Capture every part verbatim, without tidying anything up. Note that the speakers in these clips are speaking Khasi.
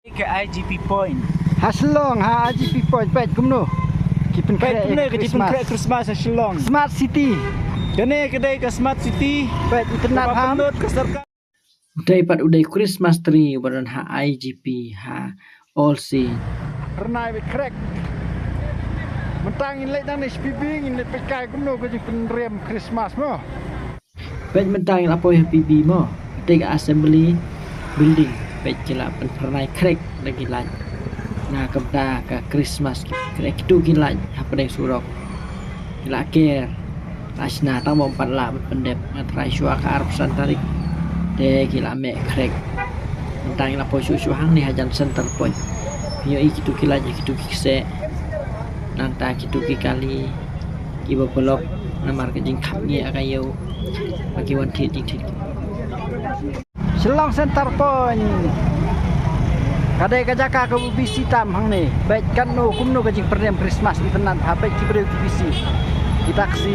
Ka I G P Point. Ha Shillong, ha I G P Point, peit kumno ki pynkhreh Christmas. Christmas ha Shillong. Smart City. Kane ka dei ka Smart City. Peit, itynnad, ha pynlut ka sorkar. Dei pat u dei Christmas tree uba don ha I G P, ha Olsi. Rnai bad khrek. Mynta ngin leit nangne sha P B, ngin leit peit kai kumno ka jingpynrem Christmas mo. Peit mynta ngi la poi ha P B mo. Te ka Assembly Building. Peit ki la pynphyrnai khrek da ki light. Na ka bynta ka Christmas ki khrek kitu ki light hapdeng surok. Ki la ker. La shna tang ba ym pat lah ban pyndep. Nga tharai shuwa ka arphew san tarik. Te ki la meh khrek. Mynta ngi la poi shuh shuh hangne hajan Center Point. Phi ïohi kitu ki light kitu ki kseh. Nangta kitu ki kali. Kiba block namar ka jingkhapngiah ka ïew ba ki wan thied jingthied. Shillong Center Point. Ka dei ka jaka kaba busy tam hangne. Peit katno kumno ka jingpyrnem Christmas, itynnad bha, peit ki briew ki busy. Ki taxi.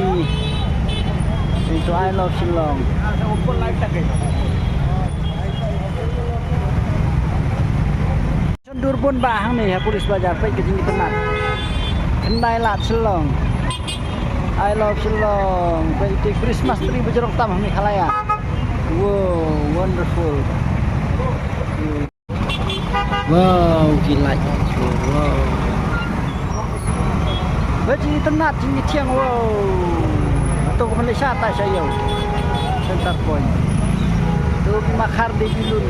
Itu I love Shillong. Shon dur bun bah hangne ha Police Bazar, peit ka jingitynnad. Khyndai lad Shillong. I love Shillong. Peit ïa ka Christmas tree ba jrong tam hangne ha Laiya. Wow, wonderful. Wow, ki light. Wow. Ba jingitynnad, jingithiang, wow. To ka Malaysia ta sha ïew. Center Point. To ki makhar de bilun.